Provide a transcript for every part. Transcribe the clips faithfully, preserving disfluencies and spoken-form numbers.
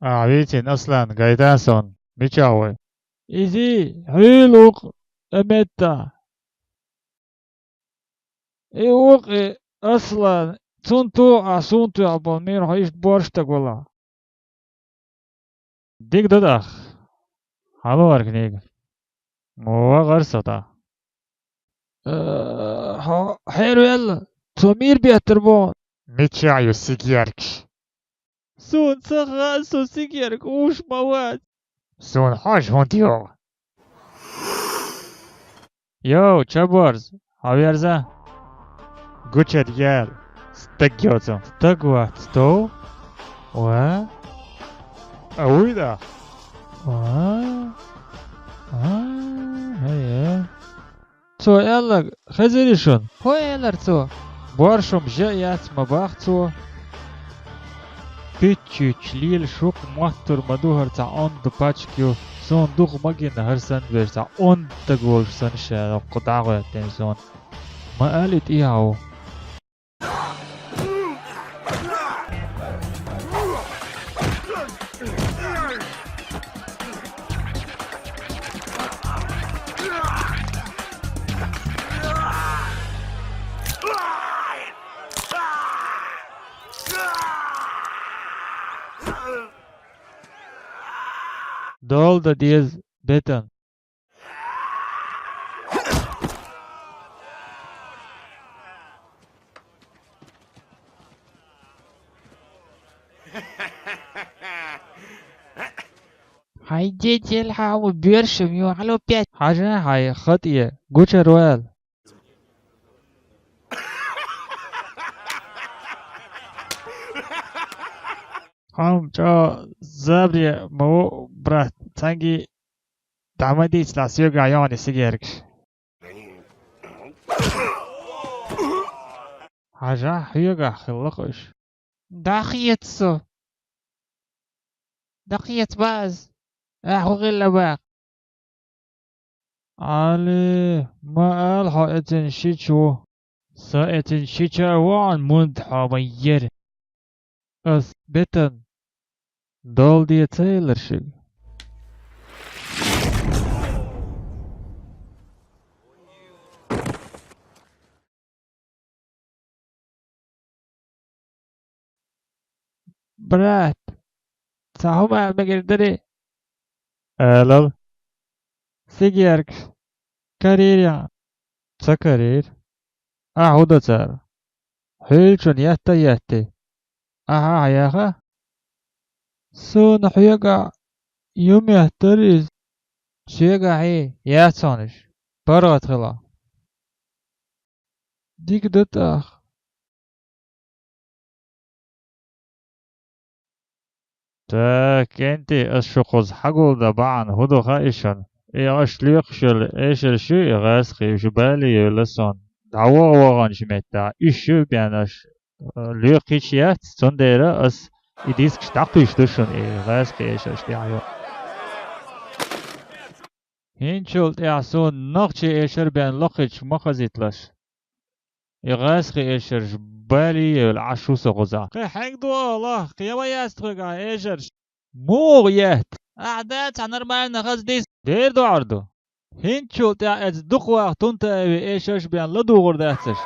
Ахь вийцина Аслан гайтан сон, мичахь вай? Изий, хьуьйлу ву-кх, э, метта. И ву-кх и Аслан, цунна туху ахь суна тоьхна болу мера хьо иштта борша стаг валахь. Дика ду тӀаккха. Хьало хӀара книга. Вахара со тӀаккха. Э, хьо хьервелла, цо мийра беттар боху. Мичахь ю сигеркаш? Суна ца хаьа, со сигерг уьш ма вац. Суна хьожа хӀунда йогӀу? Йоу, чаборз, хьо верза? Гучат ял, стаг йоцу. Стаг вац, тов? Ва? А вуй да? Ва? А, хье. Цо аьлларг хезирий шуна? ХӀун элира цо? Боршум жа яц ма бах цо. Куьччуьйчу лела шух моттур ма ду хӀара цхьа онда пачка ю. Суна дукха ма гина хӀара санна берш, цхьа онда стаг волуш санна ша дӀагӀоьттина суна. Ма али тӀехьа ву. Дола дан деза бетан. Хьайн ден елхьа а ву боьршам ю, хьало пять. Хьажа хьайн хатӀе, гучар вала. Хьо-м чӀогӀа забаре ма ву, брат, цхьаьнгге дӀа ма дийцалахь соьгахь йогӀу сигеркаш. Хьажахь, хьоьгахь хилла-кх уьш. ДӀахеца со. ДӀакхета баьза. Ахьа хӀун хилла бакъ? Али, ма ала хьо эцин шича ву. Со эцин шича а ву хьуна, мунда хьо ма яра. Ас бетан дола де ца елира шуьга? Брат, цхьа хӀума ала мегар дарий? Алал. Сигеркаш карийра яхьа? Ца карийра. Ахьа хӀун до цара? Хьуьйлучунна етта а еттий? Ахьа а хьаяха? Суна хьоьгахь юм еттара иза. Соьгахьий, яц хьуна уьш. ПаргӀат хила. Дика ду тӀаккха. Так, кӀентий, ас шу кхуза хьагулдан бахьана хӀун ду хаьий шуна? И аша лоькхуш йолу эшарш ю, и гӀазкхий, уьш бале евлла суна. ДӀаваха ваханчу меттехь, уьш ю бен аша лоькхуьйтуш яц, цундела ас и дискаш дӀакхуьйсуш ду шуна, и гӀазкхий эшарш тӀехь йо. ХӀинцачул тӀаьхьа суна нохчий эшар бен лакхуьйтуш ма хазийталаш. И гӀазкхий эшарш бале евлла Ӏаш ву со кхузахь. Кхин хьаьнга ду ахьа лахахь, кхин ма яц тхоьгахь эшарш. Муха етта? Ахьа дац хьан нормально хаза дис? Дера доӀар ду. ХӀинцачул тӀаьхьа эца дукхаваха Тунтаеви эшарш бен ладугӀур дац аша.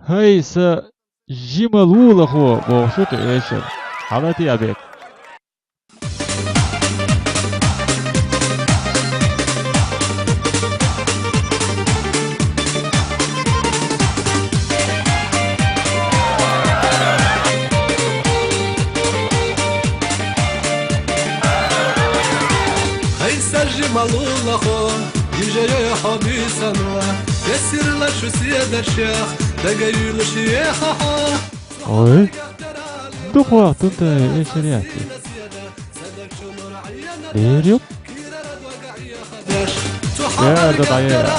ХӀай, сан жимал ву лахо, бохуш ву кхин эшар. Хьалатеа бек. Хьайса жималулахо, йижарий хьо буьйсанна, кесирла шу седаршех, дагаюьйлуш еха хьо. Ой, дукха вахтун тай эшар яц. Дер ю? Дер ду дӀаера.